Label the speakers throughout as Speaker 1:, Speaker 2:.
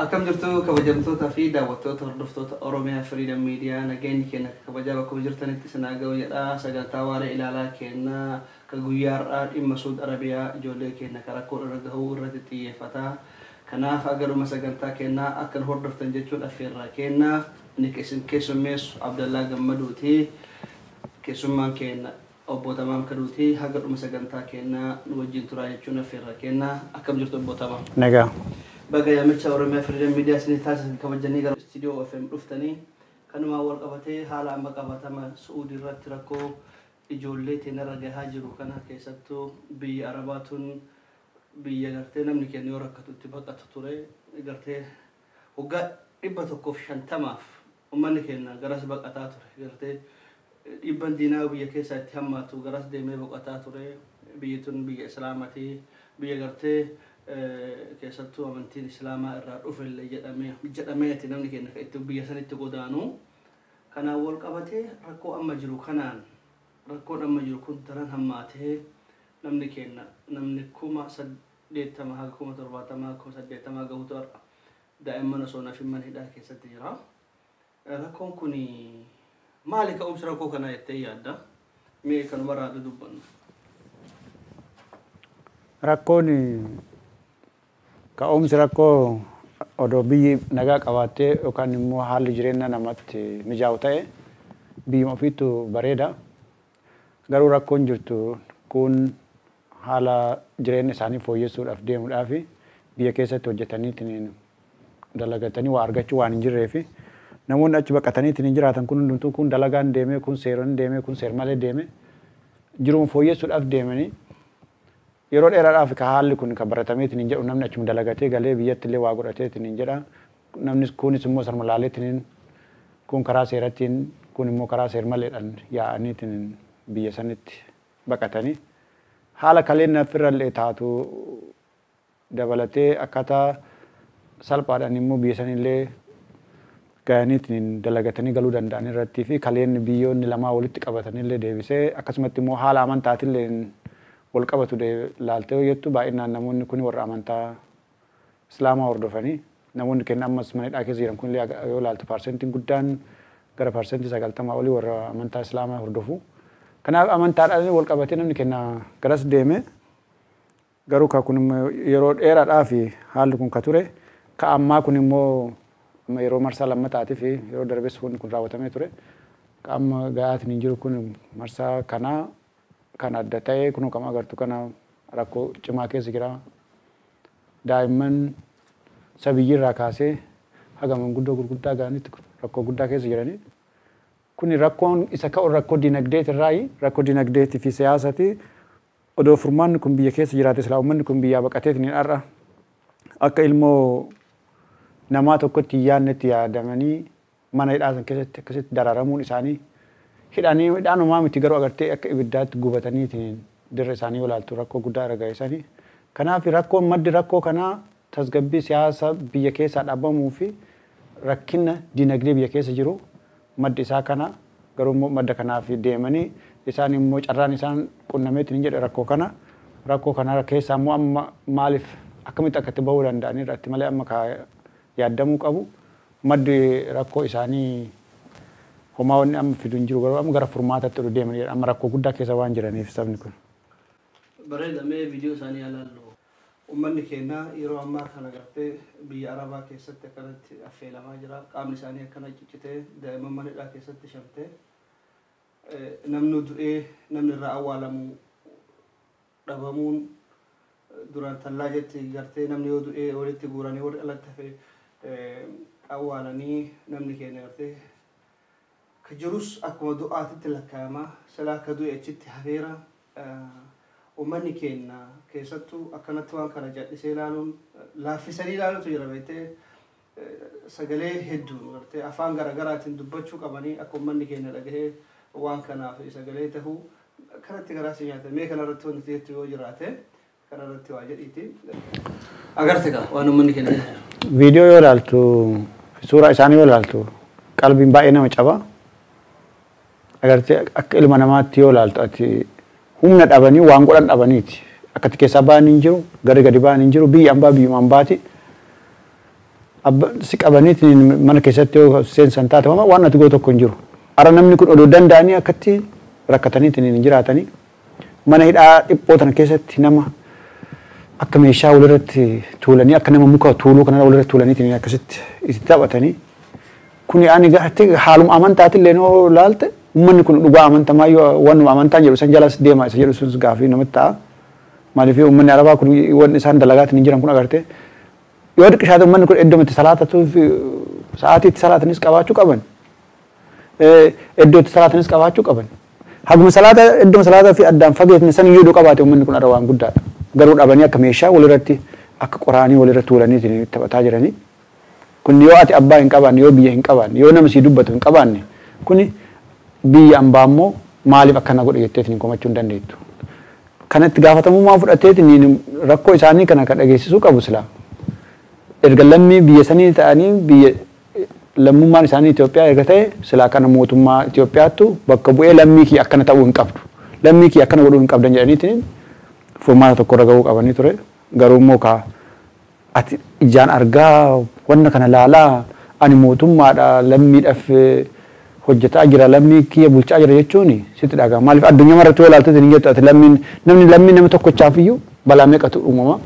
Speaker 1: Akkam jirtu kabajamtootaa fi daawwattoota hordoftoota Oromiyaa Freedom Media nageenyi keenya akka kabajaa bakka jirtanitti isin haa ga'u jedha. Sagantaa waaree ilaalaa keenya ka guyyaa har'aa dhimma Suud Arabiyaa ijoollee keenya ka rakkoo irra gahuu irratti xiyyeeffata. Kanaaf agaruma sagantaa keenyaa akka nu hordoftan jechuun affeerraa keenya. Inni isin keessummeessu Abdallaa Gammaduuti. Keessummaan keenya obbo Tamaam Kaduuti. Haga dhuma sagantaa keenyaa nu wajjin turaa jechuun affeerraa keenya. Akkam jirtu obbo Tamaam?
Speaker 2: Nagaa.
Speaker 1: Baga yaamicha Oromiyaa Freedom Media isinii taasisan kabajanii gara istiidiyoo FM dhuftanii kanumaan wal qabatee haala amma qabatama Su'uudii irratti rakkoo ijoollee teenarra gahaa jiru kana keessattuu biyya Arabaa tun biyya gartee namni keenya yoo rakkatutti baqatu ture gartee waggaa 150 uummanni keenya garas baqataa ture gartee dhibban diinaa biyya keessaa itti hammaatu garas deemee boqotaa ture. Biyyi tun biyya Islaamatii biyya gartee keessattuu amantiin Islaamaa irraa dhufellee jedhameeti namni keenya itti biyya sanitti godaanu. Kanaan wal qabatee rakkoo amma jiru kanaan rakkoon amma jiru kun daran hammaatee namni keenya namni 80,000 haga 70,000 80,000 gahuutu har'a daa'imman osoo nafin mana hidhaa keessatti jira. Rakkoon kun maali ka'umsi rakkoo kanaa jettee yaadda? Mee kanumarraa dudubbannu.
Speaker 2: Rakkoon ka'umsi rakkoo odoo biyyi nagaa qabaattee yookaan immoo haalli jireenya namatti mijaa'u ta'e biyyuma ofiitu bareeda. Garuu rakkoon jirtu kun haala jireenya isaanii fooyyessuudhaaf deemuudhaaf biyya keessatti hojjetanii dalagatanii waa argachuu waan hin jirreef namoonni achi baqatanii ittiin jiraatan kun hundumtuu kun dalagaan deemee kun seeraan deemee kun seer malee deemee jiruun fooyyessuudhaaf deemanii yeroo dheeraadhaaf ka haalli kun kan baratamee ittiin jedhu namni achuma dalagatee galee biyyatti illee waa godhatee ittiin jedha. Namni kunis immoo sarma laalee ittiin kun karaa seerattiin kun immoo karaa seer maleedhaan yaa'anii ittiin biyya sanitti baqatanii haala kaleen ofirrallee taatu dabalatee akkaataa salphaadhaan immoo biyya sanillee gahanii ittiin dalagatanii galuu danda'an irratti fi kaleen biyyoonni lamaa walitti qabatanillee deebisee akkasumatti immoo haala amantaatillee wal qabatu laaltee hojjettu baay'inaan namoonni kun warra amantaa Islaamaa hordofanii namoonni kenna ammas mana hidhaa keessa jiran kunillee yoo laaltu paarsentiin guddaan gara 90% olii warra amantaa Islaamaa hordofu. Kanaaf amantaadhaan wal qabatee namni kenna garas deeme garuu ka kun yeroo dheeraadhaaf haalli kun ka ture ka ammaa kun immoo yeroo marsaa lammataatii fi yeroo darbes kun raawwatamee ture. Ka amma ga'aatiin hin jiru kun marsaa kanaa kan adda ta'e kun kam agartu kana rakkoo cimaa keessa jira. Daa'imman sabiyyiirraa kaasee haga manguddoo gurguddaa ga'anitti rakkoo guddaa keessa jiranii. Kuni rakkoon isa ka'u rakkoo dinagdeetirraayi rakkoo dinagdeetii fi siyaasati odoo furmaanni kun biyya keessa jiraate silaa uummanni kun biyyaa baqateetiin hin har'a akka ilmoo namaa tokkotti hin yaadnetti yaadamanii mana hidhaa san keessatti akkasitti dararamuun isaanii hidhanii hidhaanumaa miti garuu agartee akka ibiddaatti gubataniitiin dirra isaanii olaaltu rakkoo guddaa irra ga'isanii. Kanaaf rakkoon maddi rakkoo kanaa tasgabbii siyaasa biyya keessaa dhabamuu fi rakkina dinagdee biyya keessa jiru maddi isaa kana garuu madda kanaaf deemanii isaan immoo carraan isaan qunnameetiin hin jedhe rakkoo kana keessaa immoo amma maaliif akkamitti akkatti bahuu danda'anii irratti malee amma yaaddamuu qabu maddi rakkoo isaanii homaa wanni amma fidu hin jiru garuu amma gara furmaataatti oduu deemanii amma rakkoo guddaa keessa waan jiraniif sabni kun.
Speaker 1: Bareeda mee viidiyoo isaanii ilaallu. Uummanni keenya yeroo ammaa kana gartee biyya Arabaa keessatti akkanatti affeelamaa jira. Qaamni isaanii akkana ciccitee daa'imman mana hidhaa keessatti shamtee namni du'ee namni irraa awwaalamu dhabamuun duraan tallaa jetti gartee namni yoo du'ee walitti guuranii warri alatti hafe awwaalanii namni keenya gartee ka jirus akkuma du'aatitti lakkaa'ama silaa ka du'e achitti hafeera. Uummanni keenya keessattuu akkanatti waan kana jal'isee ilaaluun laaffisanii ilaaluutu jira beektee sagalee hedduun gartee afaan garaagaraatiin dubbachuu qabanii akka uummanni keenya dhagahee waan kanaaf sagalee tahuu kanatti garaa si nyaata mee kanarratti wanti jettu yoo jiraate kanarratti waa jedhiiti. Agarte gaa waan uummanni keenya jedhu.
Speaker 2: Viidiyoo yoo ilaaltu suuraa isaanii yoo ilaaltu qalbiin baay'ee nama caba. Agartee akka ilma namaatti yoo ilaaltu ati humna dhabanii waan godhan dhabaniiti. Akkatti keessaa ba'an hin jiru, gara gadi ba'an hin jiru, biyya ambaa biyyuma ambaati. Si qabaniitiin mana keessatti yoo seensan taate waan ati gootu tokko hin jiru. Ara namni kun odoo danda'anii akkatti rakkataniitiin hin jiraatanii mana hidhaa dhiphoo tana keessatti nama akka meeshaa walirratti tuulanii akka nama muka tuuluu kana walirratti tuulaniitiin akkasitti itti taphatanii kuni ani gartee haaluma amantaatillee noo laalte uummanni kun dhugaa amantamaa yoo waanuma amantaan jedhu san jalas deema isa jedhu sun gaafii namatti ta'a. Maaliif uummanni Arabaa kun wanni isaan dalagaatiin hin jiran kun agartee yoo xiqqishaate uummanni kun iddoo itti salaatatuuf sa'aatii itti salaatanis qabaachuu qaban. Iddoo itti salaatanis qabaachuu qaban. Haguma salaata iddoo salaataa fi addaan fageetne san iyyuu qabaate uummanni kun waan guddaadha. Garuu dhabanii akka meeshaa walirratti akka qoraanii walirratti tuulanii taphataa jiranii. Kun yoo ati abbaa hin qabaanne yoo biyya hin qabaanne yoo nama sii dubbatu hin qabaanne kuni biyya ambaa immoo maaliif akkana godhe jetteetiin komachuu hin dandeettu. Kanatti gaafatamummaa fudhateetiin rakkoo isaanii kana kan dhageessisuu qabu silaa. Erga lammii biyya sanii ta'anii biyya lammummaan isaanii Itoophiyaa erga ta'e silaa kana mootummaa Itoophiyaattu bakka bu'ee lammii kiyya akkana ta'uu hin qabdu. Lammii kiyya akkana godhuu hin qabdan jedhaniitiin furmaata tokko irra gahuu qabanii ture. Garuu immoo kaa ati ijaan argaa wanna kana laalaa ani mootummaadha lammiidhaaf hojjetaa jira lammii kiyya bulchaa jira jechuun sitti dhaga'ama. Maaliif addunyaa irratti yoo ilaalte hin jettu ati lammiin namni lammii nama tokkochaaf iyyuu balaa meeqatu uumama.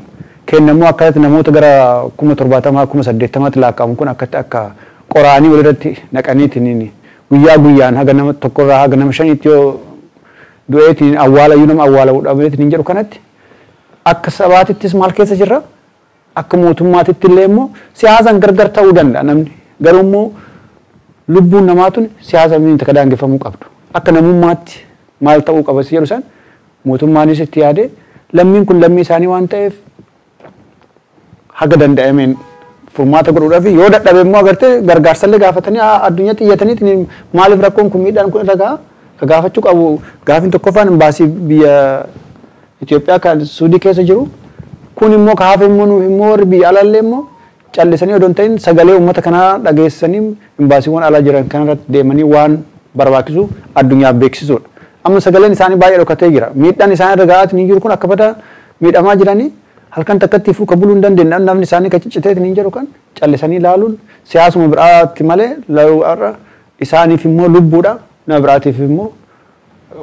Speaker 2: Kennamuu akkatti namoota gara 70,000 80,000 lakkaa'amu kun akkatti akka qoraanii walirratti naqaniitiin guyyaa guyyaan haga nama tokkorraa haga nama shaniitti yoo du'eetiin awwaala iyyuu nama awwaala dhabeetiin hin jedhu kanatti akka sabaatittis maal keessa jirra akka mootummaatitti illee immoo siyaasaan gargar ta'uu danda'a namni garuu immoo lubbuun namaa tun siyaasa miin takka daangeffamuu qabdu akka namummaatti maal ta'uu qaba si jedhu san mootummaanis itti yaade lammiin kun lammii isaanii waan ta'eef haga danda'ameen furmaata godhuudhaaf yoo dadhabe immoo agartee gargaarsallee gaafatanii addunyaa xiyyataniitiin maaliif rakkoon kun miidhaan kun irra ga'a ka gaafachuu qabu gaafiin tokkoffaan imbaasii biyya Itoophiyaa kan Suudii keessa jiru kun immoo ka hafe immoo nuuf immoo warri biyya alallee immoo callisanii odoo hin ta'in sagalee uummata kanaa dhageessisanii imbaasiiwwan alaa jiran kanarratti deemanii waan barbaachisu addunyaaf beeksisuudha. Amma sagaleen isaanii baay'ee dhokatee jira. Miidhaan isaan irra ga'aatiin hin jiru kun akka badaa miidhamaa jiranii halkan takkatti ifuu ka buluu hin dandeenye namni isaanii ka cicciteetiin hin jiru kan callisanii ilaaluun siyaasuma biraatti malee isaaniif immoo lubbuudha nama biraatiif immoo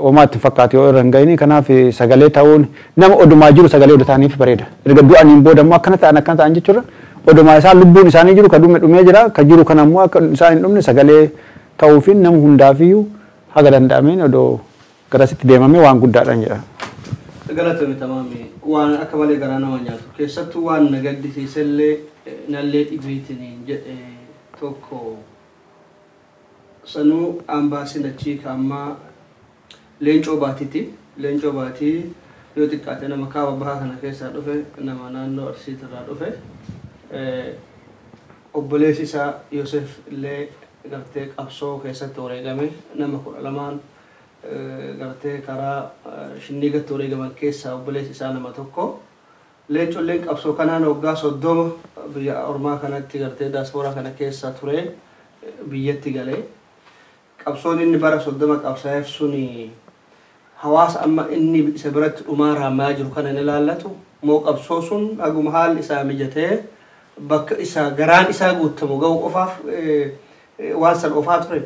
Speaker 2: homaa itti fakkaatu yoo irra hin gahini kanaaf sagalee ta'uun nama odumaa jiru sagalee oduu ta'aniif bareeda. Erga du'aniin booda immoo akkana ta'an akkana ta'an jechuudha odumaa isaan lubbuun isaanii jiru ka dhume dhumee jira ka jiru kana immoo akka isaan hin dhumne sagalee ta'uufiin nama hundaafiyyuu haga danda'ameen odoo garasitti deemamee waan guddaadhaan jedha.
Speaker 1: Galatoomi tamaami waan akka malee garaa nama nyaatu keessattuu waan na gaddisiisellee nallee dhibeetiin jedhe tokko sanuu ambaasiin achii ka ammaa Leencoo Baatiiti. Leencoo Baatii yoo xiqqaate nama kaaba bahaa kana keessaa dhufe nama naannoo Arsiitirraa dhufe obboleessi isaa Yoosef illee gartee qabsoo keessatti wareegame nama 12 gartee karaa shinniigatti wareegaman keessaa obboleessi isaa nama tokko. Leencolleen qabsoo kanaan waggaa 30 biyya ormaa kanatti gartee daaspooraa kana keessa ture biyyatti galee. Qabsoon inni bara 30 qabsaa'eef suni hawaasa amma inni isa biratti dhumaa raamaa jiru kana ni ilaallatu moo qabsoo sun haguma haalli isaa mijatee bakka isaa garaan isaa guutamu ga'u qofaaf waan san oofaa ture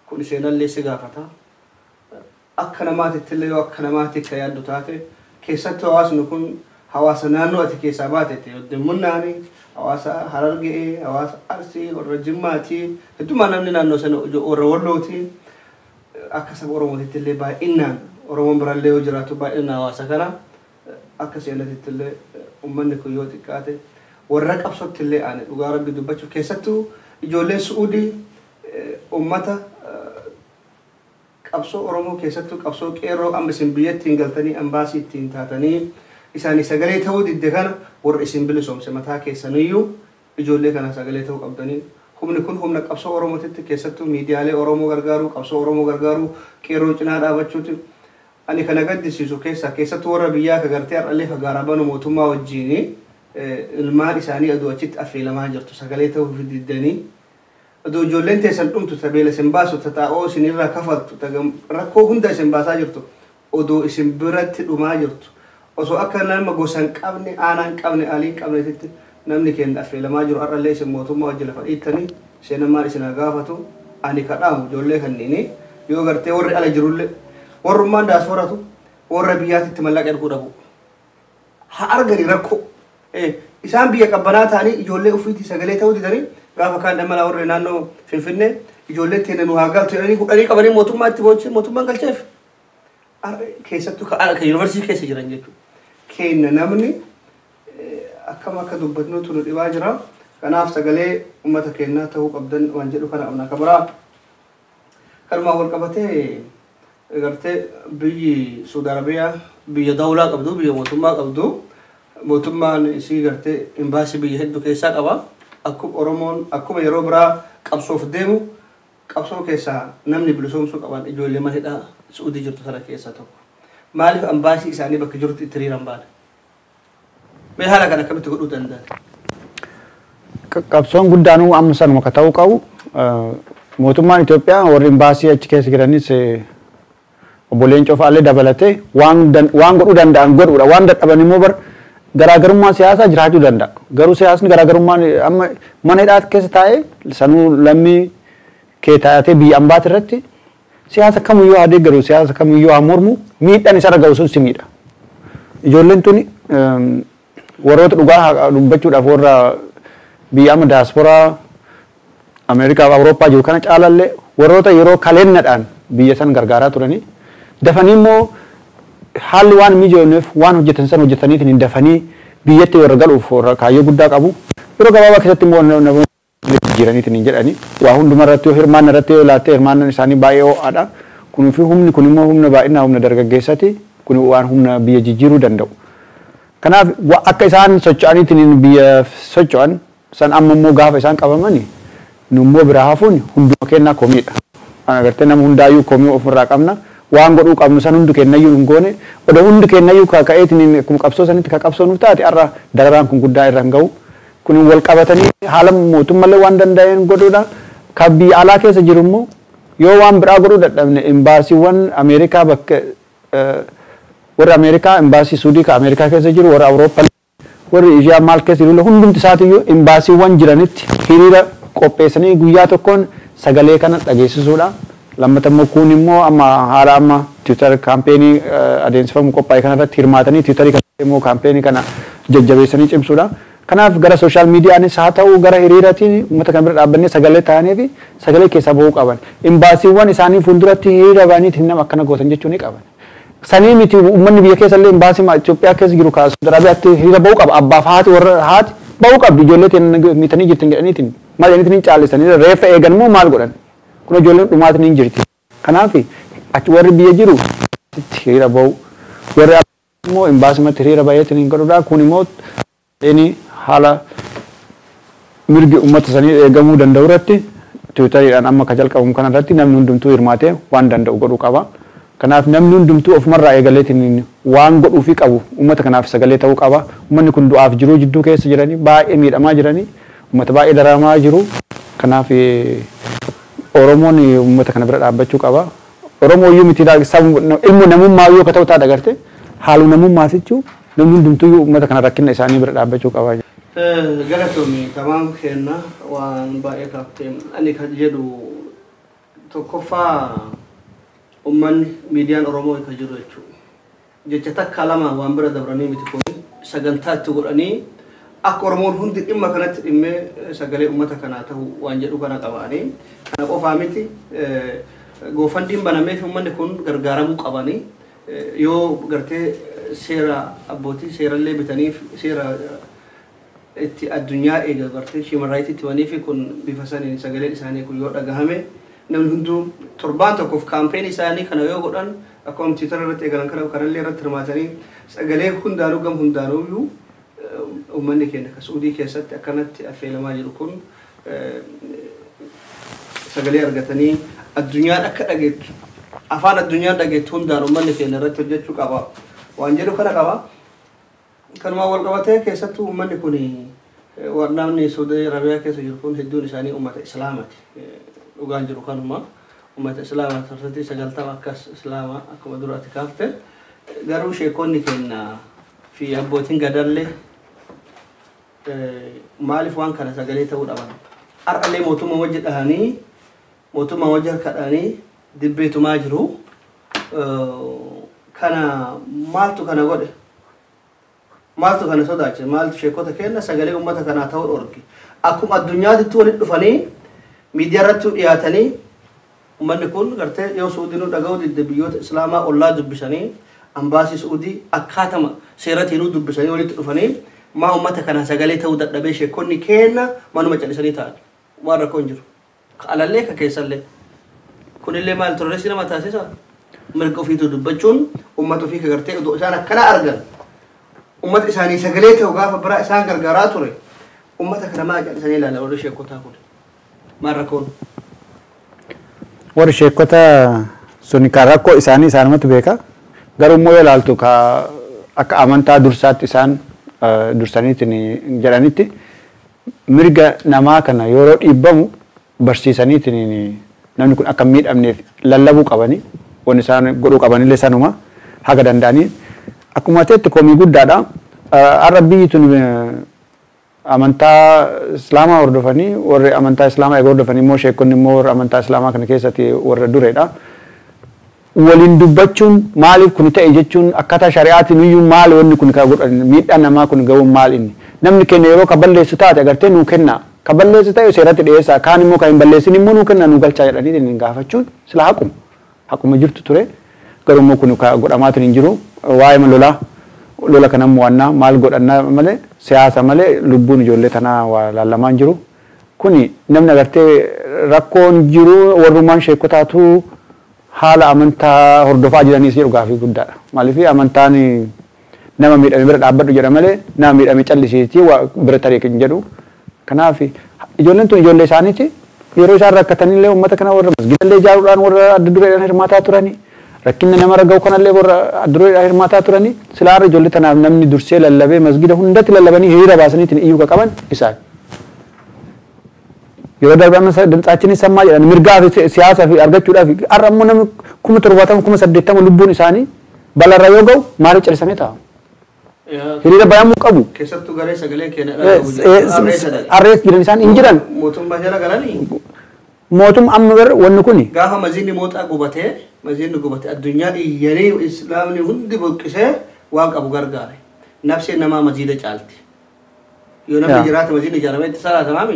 Speaker 1: kun seenallee si gaafata. Akka namaatitti illee yoo akka namaatti akka yaaddu taate keessattuu hawaasni kun hawaasa naannoo ati keessaa baatetti yoddeemmunnaani hawaasa Harargee, hawaasa Arsii, warra Jimmaatii heddumaa namni naannoo sana warra Wallooti akka saba Oromootitti illee baay'inaan Oromoon birallee yoo jiraatu baay'inaan hawaasa kana akka seenatitti illee uummanni kun yoo xiqqaate warra qabsootti illee aane dhugaa rabbi dubbachuuf keessattuu ijoolleen Su'uudii uummata qabsoo Oromoo keessattuu qabsoo qeerroo amma isin biyyatti hin galtanii ambaasii ittiin taatanii isaanii sagalee ta'uu didde kana warra isin bilisoomse mataa keessaniyyuu ijoollee kana sagalee ta'uu qabdanii humni kun humna qabsoo Oromootitti keessattuu miidiyaalee Oromoo gargaaruu qabsoo Oromoo gargaaruu qeerroo cinaa dhaabachuuti. Ani kana gaddisiisu keessaa keessattuu warra biyyaa ka gartee har'allee fagaaraa banu mootummaa wajjiin ilmaan isaanii aduu achitti affeelamaa jirtu sagalee ta'uu diddanii aduu ijoolleen teessan dhumtu tabeela isin baasu tataa'oo isinirraa kafaltu rakkoo hunda isin baasaa jirtu oduu isin biratti dhumaa jirtu osoo akka nama gosa hin qabne aanaa hin qabne alii hin qabneetitti Namni keenya affeelamaa jiru har'allee isin mootummaa wajji lafa dhiittanii seenammaan isin haa gaafatu. Ani kadhaamu ijoollee kanniini yoo gartee warri ala jirullee warrummaan daasforatu warra biyyaatitti mallaqa erguu dhabu. Haa argani rakkoo. Isaan biyya qabbanaa ta'anii ijoollee ofiitii sagalee ta'uu didanii gaafa kaan dhammalaa warri naannoo Finfinnee ijoollee teenya nu haa galtu jedhanii hudhanii qabanii mootummaa itti boochise mootummaan galcheef. Keessattuu ka yuunivarsiitii keessa jiran jechuudha. Keenya namni akkam akka dubbatnutu nu dhibaa jira. Kanaaf sagalee uummata keenyaa ta'uu qabdan waan jedhu kana qabna. Kabiraa kanumaan wal qabatee gartee biyyi Saudi Arabiyaa biyya dawlaa qabdu, biyya mootummaa qabdu, mootummaan isii gartee imbaasii biyya hedduu keessaa qaba. Akkuma Oromoon akkuma yeroo biraa qabsoof deemu qabsoo keessaa namni bilisoomsuu qaban ijoollee mana hidhaa Suudii jirtu sana keessaa tokko. Maaliif ambaasii isaanii bakka jirutti itti hiriiran baane? Mee haala kana akkamitti godhuu danda'an?
Speaker 2: Qabsoon guddaanuu amma sanuma ka ta'uu qabu. Mootummaan Itoophiyaa warri imbaasii achi keessa jiranis obbo Leencoo fa'aallee dabalatee waan godhuu danda'an godhuudha. Waan dadhaban immoo bar garaagarummaa siyaasaa jiraachuu danda'a. Garuu siyaasni garaagarummaan amma mana hidhaa keessa taa'ee sanuu lammii kee taatee biyya ambaati irratti siyaasa kamiyyuu haa deeggaru, siyaasa kamiyyuu haa mormu, miidhaan isarra ga'u sun si miidha. Ijoolleen tuni warroota dhugaa dubbachuudhaaf warra biyya amma daasporaa Ameerikaa fi Awurooppaa jiru kana caalallee warroota yeroo kaleennaadhaan biyya san gargaaraa turanii dafanii immoo haalli waan mijoofneef waan hojjetan san hojjetaniitiin hin dafanii biyyatti warra galuuf warra kaayyoo guddaa qabu. Yeroo gabaabaa keessatti immoo namoonni jijjiiraniitiin hin jedhani. Waa hunduma irratti yoo hirmaanna irratti yoo ilaalte hirmaannaan isaanii baay'ee ho'aadha. Kunii fi humni kun immoo humna baay'inaa humna dargaggeessaati. Kun waan humna biyya jijjiiruu danda'u. Kanaaf akka isaan socho'aniitiin biyya socho'an san amma immoo gaafa isaan qabamani nu immoo biraa hafuun hunduma kennaa komiidha. Agartee nama hundaayyuu komii ofirraa qabna. Waan godhuu qabnu san hundi kennayyuu hin goone. Odoo hundi kennayyuu ka'eetiin akkuma qabsoo sanitti ka qabsoo nuuf taate har'a dararaan kun guddaa irra hin ga'u. Kun wal qabatanii haala mootummallee waan danda'een godhuudha. Kan biyya alaa keessa jiru immoo yoo waan biraa godhuu dadhabne imbaasiiwwan Ameerikaa bakka warri Ameerikaa imbaasii Suudii ka Ameerikaa keessa jiru, warri Awurooppaa, warri Eeshiyaa maal keessa jiru hundumti isaatiiyyuu imbaasiiwwan jiranitti hiriira qopheessanii guyyaa tokkoon sagalee kana dhageessisuudha. Lammata immoo kun immoo amma haala amma Tiwiitar kaampeenii adeemsifamu qophaa'e kanarratti hirmaatanii Tiwiitarii kana immoo kaampeenii kana jajjabeessanii cimsuudha. Kanaaf gara sooshaal miidiyaanis haa ta'u gara hiriiratiin uummata kana bira dhaabbannee sagalee ta'anii fi sagalee keessaa bahuu qaban. Imbaasiiwwan isaanii fuulduratti hiriira bahaniitiin nama akkana gootan jechuu ni qaban. Sanii miti uummanni biyya keessa illee imbaasii Itoophiyaa keessa jiru kaasuu Arabiyaatti hiriira bahuu qaba. Abbaaf haati warra haati bahuu qabdi ijoollee miitanii jirtin jedhaniitiin maal jedhaniitiin hin caallisanii reeffa eegan immoo maal godhan. Kun ijoolleen dhumaatiin hin jirti. Kanaaf achi warri biyya jiru hiriira bahu warri immoo imbaasumatti hiriira baheetiin hin godhudha. Kun immoo inni haala mirgi uummata sanii eegamuu danda'u irratti Tiwiitariidhaan amma ka jalqabamu kana irratti namni hundumtuu hirmaatee waan danda'u godhuu qaba. Kanaaf namni hundumtuu ofumarraa eegaleetiin waan godhuufii qabu uummata kanaaf sagalee ta'uu qaba. Uummanni kun du'aaf jiruu jidduu keessa jiranii baay'ee miidhamaa jiranii uummata baay'ee daramaa jiru. Kanaaf Oromoon uummata kana bira dhaabbachuu qaba. Oromoo iyyuu miti ilmu namummaa iyyuu akka ta'u ta'a agarte haaluu namummaa jechuun namni hundumtuu uummata kana rakkina isaanii bira dhaabbachuu qaba.
Speaker 1: Galatoomi tamaam kenna waan baay'ee kaaftee ani kan jedhu tokkoffaa uummanni miidiyaan Oromoo kan jiru jechuudha. Jecha takka lama waan bira dabranii miti kun sagantaa itti godhanii akka Oromoon hundi dhimma kanatti dhimmee sagalee uummata kanaa ta'u waan jedhu kana qabaanii kana qofaa miti goofandiin banameef uummanni kun gargaaramuu qabanii yoo gartee seera abbootii seerallee bitaniif seera itti addunyaa eega gartee human rights itti baniif kun bifa saniin sagaleen isaanii kun yoo dhagahame namni hunduu torbaan tokkoof kaampeenii isaanii kana yoo godhan akkuma Tiwiitara irratti eegalan kana kanallee irratti hirmaatanii sagalee hundaanuu gam hundaanuyyuu uummanni keenya ka Suudii keessatti akkanatti affeelamaa jiru kun sagalee argatanii addunyaan akka dhageettu afaan addunyaan dhageettu hundaan uummanni keenya irratti hojjechuu qaba waan jedhu kana qaba. Kanumaan wal qabatee keessattuu uummanni kun namni Saudi Arabiyaa keessa jiru kun hedduun isaanii uummata Islaamaati. Dhugaan jiru kanuma uummata Islaamaa 90 akkas Islaamaa akkuma duraatti kaafte garuu sheekonni keenya fi abbootiin gadallee Maaliif waan kana sagalee ta'uu dhaban? Har'allee mootummaa wajji dhahanii mootummaa wajji harka dhahanii dibbeetumaa jiru. Kana maaltu kana godhe? Maaltu kana sodaachise? Maaltu sheekota kenna sagalee uummata kanaa ta'uu dhorke? Akkuma addunyaatti walitti dhufanii miidiyaa irratti dhiyaatanii uummanni kun gartee yoo Suudiinuu dhaga'uu didde biyyoota Islaamaa ollaa dubbisanii ambaasii Suudii akkaatama seeratiinuu dubbisanii walitti dhufanii maa uummata kana sagalee ta'uu dadhabee sheekonni kenna manuma callisanii ta'an waan rakkoo hin jiru. Ka alallee ka keessallee. Kunillee maal turreessi nama taasisa? Mirga ofiitu dubbachuun uummata ofii ka gartee odoo isaan akkana argan uummata isaanii sagalee ta'u gaafa biraa isaan gargaaraa ture uummata kana maa callisanii ilaala warri sheekotaa kun maal rakkoon?
Speaker 2: Warri sheekota sun kan rakkoo isaanii isaanumatu beeka. Garuu immoo yoo ilaaltu ka akka amantaa dursaatti isaan dursaniitiin jedhanitti mirga namaa kana yeroo dhiibbamu barsiisaniitiin namni kun akka hin miidhamneef lallabuu qabanii wanni isaan godhuu qabanillee sanuma haga danda'anii akkuma ta'etti komii guddaadha. Har'a biyyi tun amantaa Islaamaa hordofanii warri amantaa Islaamaa eega hordofanii immoo sheekonni immoo warra amantaa Islaamaa kana keessatti warra dureedha. Waliin dubbachuun maaliif kun ta'e jechuun akkaataa shari'aatiin iyyuu maali wanni kun kan godhan miidhaan namaa kun ga'uun maal inni namni keenya yeroo ka balleessu taate agartee nuu kenna ka balleessu ta'e seeratti dhiyeessaa kaan immoo kan hin balleessin immoo nuu kenna nuu galchaa jedhanii hin gaafachuun sila haquma jirtu ture garuu immoo kun ka godhamaatiin hin jiru waa'ee lolaa lola kana mo'annaa maal godhannaa malee siyaasa malee lubbuun ijoollee tanaa waa laallamaa hin jiru kuni namni agartee rakkoon jiru warrummaan sheekotaatu haala amantaa hordofaa jiraniis jedhu gaafii guddaadha. Maaliif amantaan nama miidhame bira dhaabbadhu jedha malee nama miidhame callisiitii waa bira tarii hin jedhu. Kanaaf ijoolleen tun ijoollee isaaniiti yeroo isaan rakkatanillee uummata kana warra masgidallee ijaaruudhaan warra adda dureedhaan hirmaataa turanii rakkinna nama raga'u kanallee warra adda dureedhaan hirmaataa turanii silaarra ijoollee tanaaf namni dursee lallabee masgida hundatti lallabanii hiriira baasaniitiin iyyuu ka qaban isaan. Yeroo darbe amma ድምጻችን ይሰማ jedhan mirgaa fi siyaasa fi argachuudhaaf har'a immoo namni 70,000 80,000 lubbuun isaanii balarra yoo ga'u maaliif callisanii taa'u? Hiriira bayamuu qabu.
Speaker 1: Keessattuu garee sagalee keenya
Speaker 2: Arrees jiran isaan hin jiran.
Speaker 1: Mootummaa jala galanii
Speaker 2: Mootummaa amma bar wanni kuni
Speaker 1: gaafa maziinni mooxaa gubatee maziinni gubatee addunyaa iyyanii islaamni hundi buqqisee waan qabu gargaare. Nafseen namaa maziida caalti. Yoo namni jiraate maziinni ijaaramee itti salaatamaami.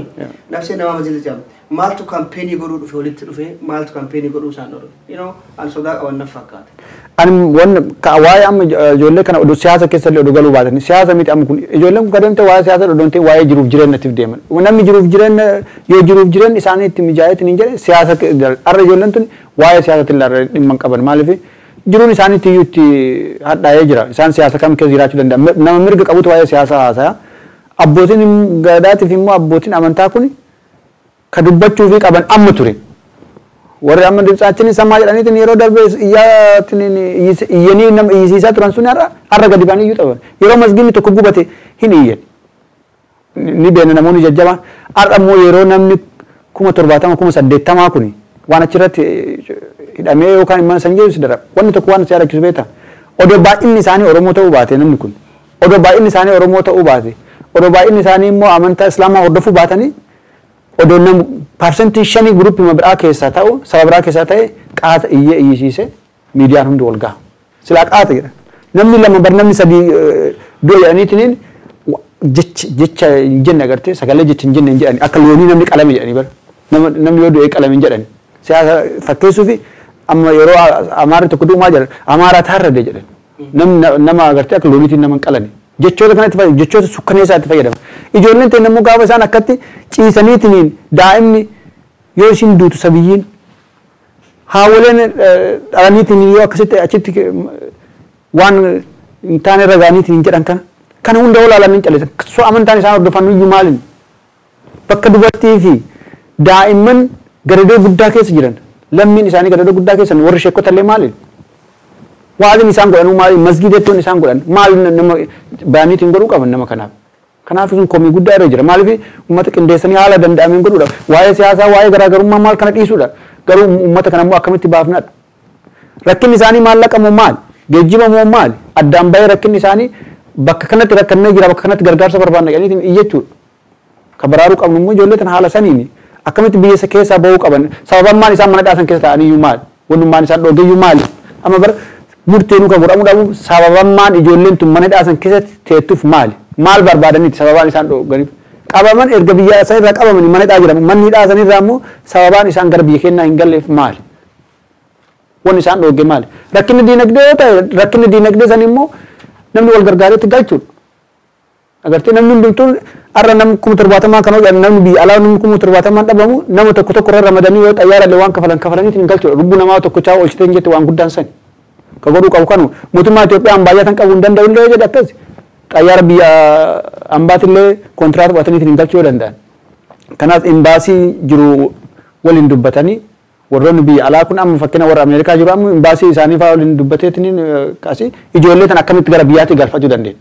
Speaker 1: Nafseen namaa maziida caalti. Maaltu kaampeenii godhuu dhufe walitti dhufe maaltu kaampeenii godhuu isaan dhorge. You know an sodaa qaban naf fakkaate.
Speaker 2: Ani wanni waa'ee amma ijoollee kana oduu siyaasa keessa illee oduu galuu baatanii siyaasa miti amma kun ijoolleen kun kadeemte waa'ee siyaasa oduu hin ta'in waa'ee jiruuf jireenyatiif deeman. Namni jiruuf jireenya yoo jiruuf jireenya isaanii itti mijaa'eetiin hin jedhe siyaasa har'a ijoolleen tun waa'ee siyaasatti illee dhimma hin qaban maaliif jiruun isaanii iyyuu itti hadhaa'ee jira. Isaan siyaasa kam keessa jiraachuu danda'a. Nama mirga qabutu waa'ee siyaasaa haasaya. Abbootiin gadaatiif immoo abbootiin amantaa kun ka dubbachuu fi qaban amma ture. Warri amma ድምጻችን ይሰማ jedhaniitiin yeroo darbe iyyaatiin iyyanii nama iyyisiisaa turan sun har'a gadi ba'anii iyyuu qaban. Yeroo masgiinni tokko gubate hin iyyan. Ni beena namoonni jajjabaan har'a immoo yeroo namni 70,000 80,000 kuni waan achirratti hidhamee yookaan immoo san jedhu si dara. Wanni tokko waan si yaadachiisu beektaa? Odoo baay'inni isaanii Oromoo ta'uu baate namni kun. Odoo baay'inni isaanii Oromoo ta'uu baate. Odoo baay'inni isaanii immoo amantaa Islaamaa hordofuu baatanii odoo nam 5% guruppii biraa keessaa ta'u saba biraa keessaa ta'e qaata iyyee iyyisiise miidiyaan hundi wal gaha. Silaa qaata jedha. Namni lama bar namni sadii du'a jedhaniitiin jecha hin jenne agartee sagalee jecha hin jenne hin jedhani akka loonii namni qalame jedhanii bar namni yoo du'e qalame hin jedhani. Siyaasa fakkeessuu fi amma yeroo Amaarri tokko du'umaa jedhan Amaaraa taarrade jedhan. Namni nama agartee akka looniitiin nama hin qalane. Jechoota kanatti fayyadamu jechoota sukkaneessaa itti fayyadamu. Ijoolleen ta'e namuu gaafa isaan akkatti ciisaniitiin daa'imni yoo isin duutu sabiyyiin haawwaleen dhalaniitiin yoo akkasitti achitti waan hin taane irra ga'aniitiin hin jedhan kana hunda olaalan hin callisan. So amantaan isaan hordofan iyyuu maaliin bakka dubartii fi daa'imman gadadoo guddaa keessa jiran lammiin isaanii gadadoo guddaa keessa warri sheekota illee maaliin Waa'een isaan godhan maali masgiidattoon isaan godhan maal nama baaniitiin godhuu qaban nama kanaaf. Kanaaf sun komii guddaa irra jira. Maaliif uummata qindeessanii haala danda'ameen godhuudha. Waa'ee siyaasaa waa'ee garaagarummaa maal kana dhiisuudha. Garuu uummata kana immoo akkamitti baafnaadha. Rakkinni isaanii maallaqa moo maali? Geejjiba moo maali? Addaan bahee rakkinni isaanii Bakka kanatti rakkannee jira, bakka kanatti gargaarsa barbaanna jedhaniitiin iyyachuudha. Ka baraaruu qabnu immoo ijoollee tana haala saniini. Akkamitti biyya isa keessaa bahuu qaban? Sababammaan isaan mana dhaasan keessa ta'aniyyuu maali? Wannummaan isaan dhoorgeyyuu maali? Amma bara murteenuu kan godhamuu dhabu sababammaan ijoolleen tun mana dhaasan keessatti teettuuf maali? Maal barbaadaniiti sababaan isaan dhoorganiif? Qabaman erga biyya isa irraa qabamanii mana hidhaa jedhamu. Manni hidhaa san irraa immoo sababaan isaan gara biyya keenyaa hin galleef maali? Wanni isaan dhoorge maali? Rakkinni diinagdee yoo ta'e rakkinni diinagdee san immoo namni wal gargaareetti galchuudha. Agartee namni hundumtuu har'a namni 70,000 kan hojjetan namni biyya alaa namni 70,000 dhabamu nama tokko tokko irra ramadanii yoo xayyaara illee waan kafalan kafalaniitiin galchuudha. Lubbuu namaa tokkochaa oolchitee hin jette waan guddaan sani. Ka godhuu qabu kanu mootummaa Itoophiyaa ambaayyaa qabu hin danda'u illee jedhe akkas. Xayyaara biyya ambaatillee kontiraata fudhataniitiin hin galchuu yoo danda'an. Kanaaf imbaasii jiru waliin dubbatanii warroonni biyya alaa kun amma fakkeenya warra Ameerikaa jiru amma imbaasii isaanii fa'aa waliin dubbateetiin kaasii ijoollee tan akkamitti gara biyyaatti galfachuu dandeenya.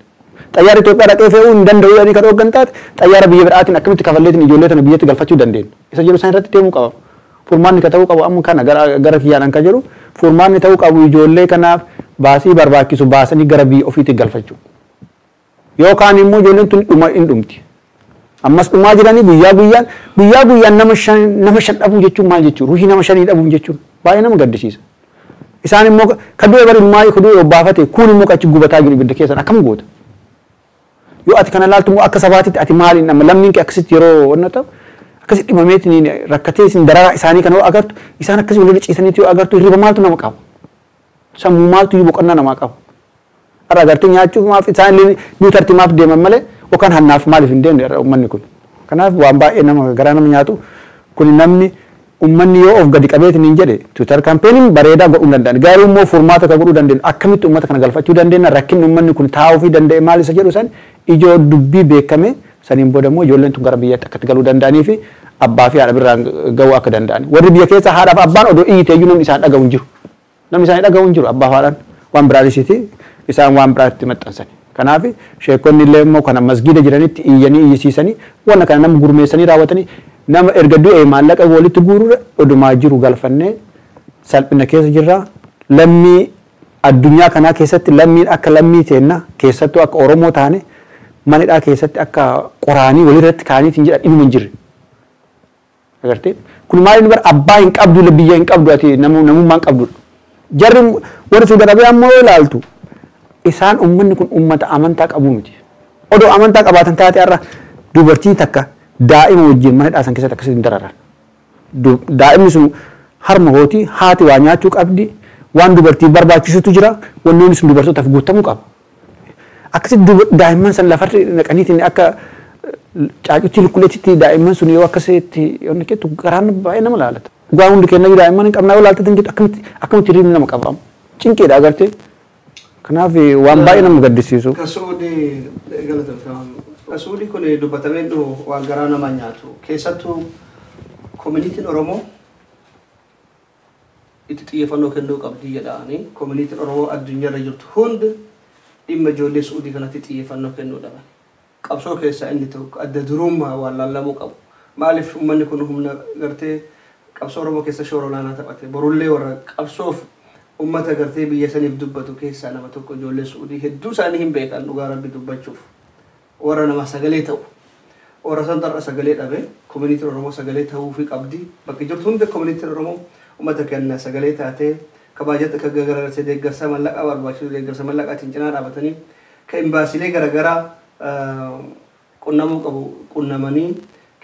Speaker 2: Xayyaara Itoophiyaa dhaqee fe'uu hin danda'u jedhanii kan hooggan taate xayyaara biyya biraatiin akkamitti kafalleetiin ijoollee tana biyyatti galfachuu dandeenya. Isa jedhu isaan irratti deemuu qaba. Furmaanni ka ta'uu qabu amma kana gara kiyyaan kan jedhu furmaanni ta'uu qabu ijoollee kanaaf baasii barbaachisu baasanii gara biyya ofiitti galfachuu. Yookaan immoo ijoolleen tun dhuma hin dhumti. Ammas dhumaa jiranii guyyaa guyyaan nama shan dhabuu jechuun maal jechuun ruhii nama shanii dhabuu jechuun baay'ee nama gaddisiisa. Isaan immoo kan du'e bari maayii kan du'e obbaafate kun immoo achi gubataa jiru ibidda keessan akkam goota. Yoo ati kana ilaaltu immoo akka sabaatitti ati maaliin amma lammiin kee akkasitti yeroo wanna ta'u akkasitti dhimameetiin rakkatee isin dararaa isaanii kana yoo agartu isaan akkasii walirra ciisaniitti yoo agartu hirriba maaltu nama qaba. Sammuu maaltu iyyuu boqonnaa namaa qaba. Har'a agartee nyaachuuf maaf isaan illee nuu tartiimaaf deeman malee yookaan hannaaf maaliif hin deemne uummanni kun. Kanaaf waan baay'ee nama garaa nama nyaatu kun namni uummanni yoo of gadi qabeetiin hin jedhe Twitter campaign bareedaa godhuu danda'an. Garuu immoo furmaata kan godhuu dandeenyu akkamitti uummata kana galfachuu dandeenya rakkinni uummanni kun taa'uu fi danda'e maal isa jedhu san ijoo dubbii beekame saniin booda immoo ijoolleen tun gara biyyaatti akkatti galuu danda'anii fi abbaa fi haadha birraan ga'uu akka danda'an. Warri biyya keessa haadhaa fi abbaan odoo iyyitee iyyuu namni isaan dhaga'u hin jiru. Namni isaan dhaga'u hin jiru abbaa fi haadhaan waan biraadisiiti isaan waan biraatti maxxansan. Kanaaf sheekonni illee immoo kana masgiida jiranitti iyyanii iyyisiisanii wanna kana nama gurmeessanii raawwatanii nama erga du'e maallaqa walitti guuruudha odumaa jiru galfannee salphina keessa jirra. Lammii addunyaa kanaa keessatti lammiin akka lammii teenna keessattuu akka Oromoo taane manidhaa keessatti akka qoraanii walirratti kaaniitiin jedhan dhimma hin jirre. Agartee kun maal inni bara abbaa hin qabdu biyya hin qabdu ati namummaa hin qabdudha. Jarri warri Suudi Arabiyaa immoo yoo ilaaltu isaan uummanni kun uummata amantaa qabu miti. Odoo amantaa qabaatan taate har'a dubartii takka daa'ima wajjin mana dhaasan keessatti akkasitti hin dararan. Daa'imni sun harma hootii haati waa nyaachuu qabdi waan dubartii barbaachisutu jira wannoonni sun dubartootaaf guutamuu qaba. Akkasitti daa'imman san lafarri naqaniitiin akka caacutti lukkuleetti daa'imman sun yoo akkasitti yoo naqeettu garaan baay'ee nama laalata. Dhugaa hundi keenya daa'imman hin qabnaa yoo laaltatan jettu akkamitti hirribni nama qabamu. Cinqeedha agartee. Kanaaf waan baay'ee nama gaddisiisu.
Speaker 1: Kasuudii galateeffamu. Kasuudii kun dubbatamee dhufu waan garaa nama nyaatu. Keessattuu koominitiin Oromoo itti xiyyeeffannoo kennuu qabdi jedhaanii koominitiin Oromoo addunyaarra jirtu hundi dhimma ijoollee Suudii kanatti xiyyeeffannoo kennuu dhaban. Qabsoo keessaa inni tokko adda durummaa waan laallamuu qabu. Maaliif uummanni kun humna gartee qabsoo Oromoo keessa shoora olaanaa taphate. Borullee warra qabsoof uummata gartee biyya saniif dubbatu keessaa nama tokko ijoollee Suudii hedduu isaanii hin beekan dhugaa rabbi dubbachuuf. Warra nama sagalee ta'u. Warra san xarra sagalee dhabe koominitiin Oromoo sagalee ta'uufii qabdi. Bakki jirtu hundi koominitiin Oromoo uummata kenna sagalee taatee kabaajata akka garagarsee deeggarsa mallaqaa barbaachisu deeggarsa mallaqaatiin cinaa dhaabatanii kan imbaasilee garagaraa qunnamuu qabu qunnamanii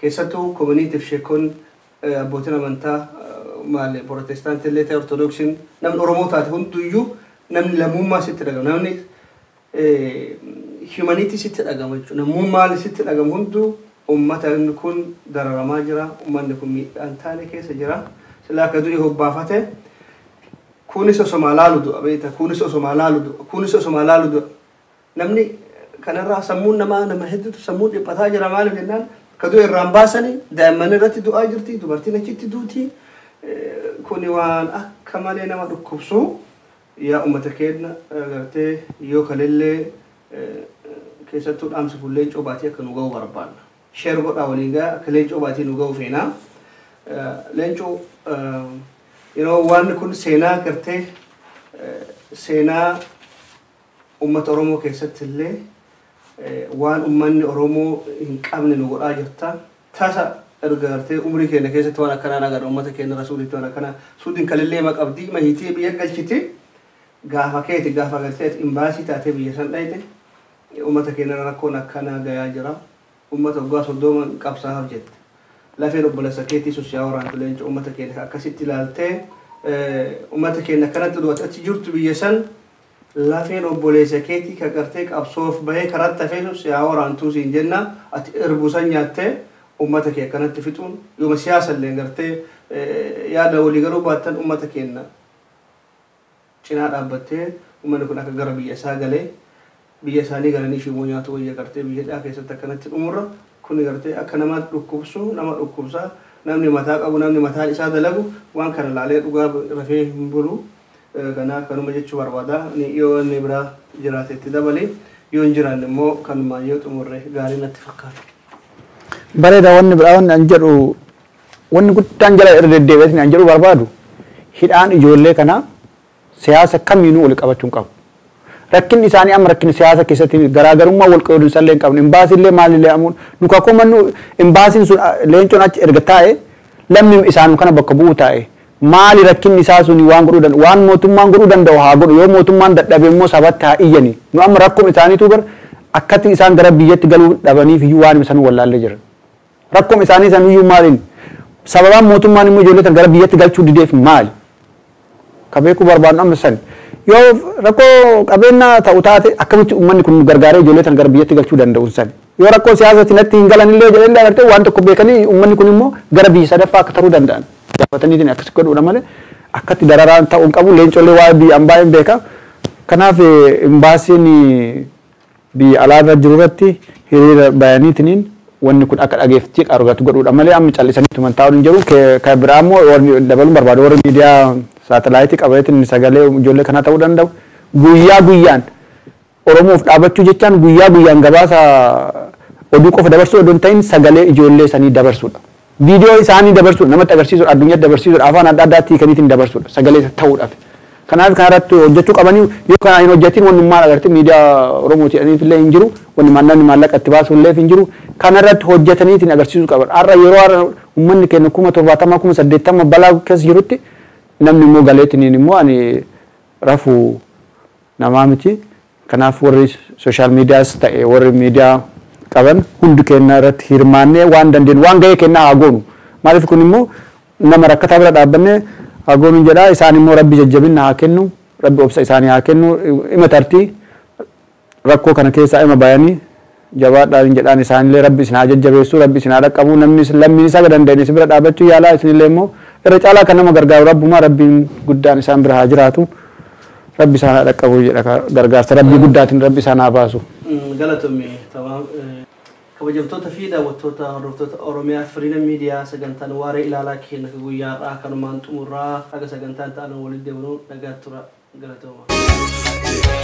Speaker 1: keessattuu koominiitiif sheekonni abbootiin amantaa maali pirootestaantii illee ta'e ortodoksiin namni Oromoo taate hunduyyuu namni lammummaa sitti dhagama namni hiyumaniitii sitti dhagama jechuudha namummaan sitti dhagamu hunduu uummata kun dararamaa jira uummanni kun miidhaan taane keessa jira silaa akka du'e hobbaafate kunis osoma laalu du'a beekta kunis osoma laalu du'a kunis osoma laalu du'a namni kanarraa sammuun namaa nama hedduutu sammuun dhiphataa jira maaliif jennaan ka du'e irraan baasanii daa'imman irratti du'aa jirti dubartiin achitti duuti kuni waan akka malee nama dhukkubsu yaa uummata keenya gartee yoo kalellee keessattuu dhaamsi kun leencoo baatii akka nu ga'u barbaanna. Sheer godhaa waliin ga'a akka leencoo baatii nu ga'u feena. Leencoo yeroo waan kun seenaa gartee seenaa uummata Oromoo keessatti illee Waan uummanni Oromoo hin qabne nu godhaa jirta. Tasa erga gartee umrii keenya keessatti waan akkanaa agarra uummata keenya irra Suudiitti waan akkanaa Suudiin kalillee ma qabdii ma hiitee biyya galchiti gaafa keeti gaafa gartee imbaasii taatee biyya san dhayite uummata keenya irra rakkoon akkanaa gayaa jira. Uummata waggaa 30 qabsaa'aaf jette. Lafeen obboleessa keetii sus yaa waraantu leenca uummata keenya akkasitti ilaaltee uummata keenya akkanatti du'ate achi jirtu biyya san lafeen obboleessa keetii ka gartee qabsoof bahee karatti hafee sus yaa waraantuu siin jenna ati irbuu san nyaattee uummata kee akkanatti fixuun yooma siyaasa illee gartee yaada walii galuu baattan uummata keenya cinaa dhaabbattee uummanni kun akka gara biyya isaa galee biyya isaanii galanii shimoo nyaatu wayya gartee biyya dhaa keessatti akkanatti dhumurra kun gartee akka nama dhukkubsu nama dhukkubsa namni mataa qabu namni mataan isaa dalagu waan kana laalee dhugaa rafee hin bulu. Kanaaf kanuma jechuu barbaada. Yoo inni biraa jiraate itti dabali yoo hin jiraanne immoo kanumaan yoo xumurre gaarii natti fakkaata.
Speaker 2: Bareeda wanni biraa wanni an jedhu wanni guddaan jala irra deddeebi'eetiin an jedhu barbaadu hidhaan ijoollee kanaa siyaasa kamiinuu wal qabachuu hin qabu. Rakkinni isaanii amma rakkina siyaasa keessatti garaagarummaa wal qoodinsa illee hin qabnu. Imbaasiillee maalillee amuun nu kakoomannu imbaasiin sun leencoon achi erga taa'e lammi isaanuu kana bakka bu'u taa'e maali rakkinni isaa suni waan godhuu danda'u waan mootummaan godhuu danda'u haa godhu yoo mootummaan dadhabe immoo sabatti haa iyyani. Nu amma rakkoon isaaniitu bar akkatti isaan gara biyyatti galuu dhabaniif iyyuu waan isaan wallaallee jiran. Rakkoon isaanii san iyyuu maaliin sababaan mootummaan immoo ijoollee tan gara biyyatti galchuu dideef maali? Ka beekuu barbaadnu amma sani. Yoo rakkoo qabeenya ta'u taate akkamitti uummanni kun gargaaree ijoollee tan gara biyyatti galchuu danda'u sani. Yoo rakkoo siyaasatti natti hin galan illee jedhanii agartee waan tokko beekanii uummanni kun immoo gara biyya sadaffaa akka taruu danda'an. Gaafataniitiin akkas godhuudha malee akkatti dararaan ta'uu hin qabu leencollee waa'ee biyya ambaa hin beeka. Kanaaf imbaasiin biyya alaarra jiru irratti hiriira bayaniitiniin wanni kun akka dhageefftii argatu godhuudha malee amma callisanii tuman taa'uun hin jiru. Kan biraa immoo warri dabaluun barbaadu warri miidiyaa saatalaayitii qabateetiin sagalee ijoollee kanaa ta'uu danda'u. Guyyaa guyyaan Oromoof dhaabachuu jechaan guyyaa guyyaan gabaasa oduu qofa dabarsuu odoo hin ta'in sagalee ijoollee sanii dabarsuudha. Viidiyoo isaanii dabarsuudha namatti agarsiisuudha addunyaatti dabarsiisuudha afaan adda addaatti hiikaniitiin dabarsuudha sagalee ta'uudhaaf. Kanaaf kanarratti hojjechuu qabanii yoo kana hin hojjetin wannummaan agartee miidiyaa Oromooti jedhaniif illee hin jiru wannummaan namni maallaqa itti baasu illee hin jiru kanarratti hojjetaniitiin agarsiisuu qaban. Har'a yeroo har'a uummanni keenya 70,000 80,000 balaa keessa jirutti namni immoo galeetiniin immoo ani rafuu namaa miti. Kanaaf warri sooshaal miidiyaas ta'e warri miidiyaa qaban hundi keenya irratti hirmaannee waan dandeenyu waan gahee kennaa haa goonu. Maaliif kun immoo nama rakkataa bira dhaabbannee haa goonu jedhaa isaan immoo rabbi jajjabina haa kennu rabbi obsa isaanii haa kennu ima tartii rakkoo kana keessaa ima bayanii jabaadhaan jedhaan isaanillee rabbi isin haa jajjabeessu rabbi isin haa dhaqqabu namni lammiin isaa danda'an isin bira dhaabbachuu yaalaa isinillee immoo irra caalaa kan nama gargaaru rabbumaa rabbiin guddaan isaan bira haa jiraatu. Rabbi isaan haa dhaqqabu jedha gargaarsa rabbii guddaatiin rabbi isaan haa baasu.
Speaker 1: Galatoomii tamaam. Kabajamtoota fi daawwattoota hordoftoota Oromiyaa Firiidam Miidiyaa sagantaan waaree ilaalaa keenya guyyaa har'aa kanumaan xumurraa haga sagantaan ta'an walitti deemnu nagaa tura galatooma.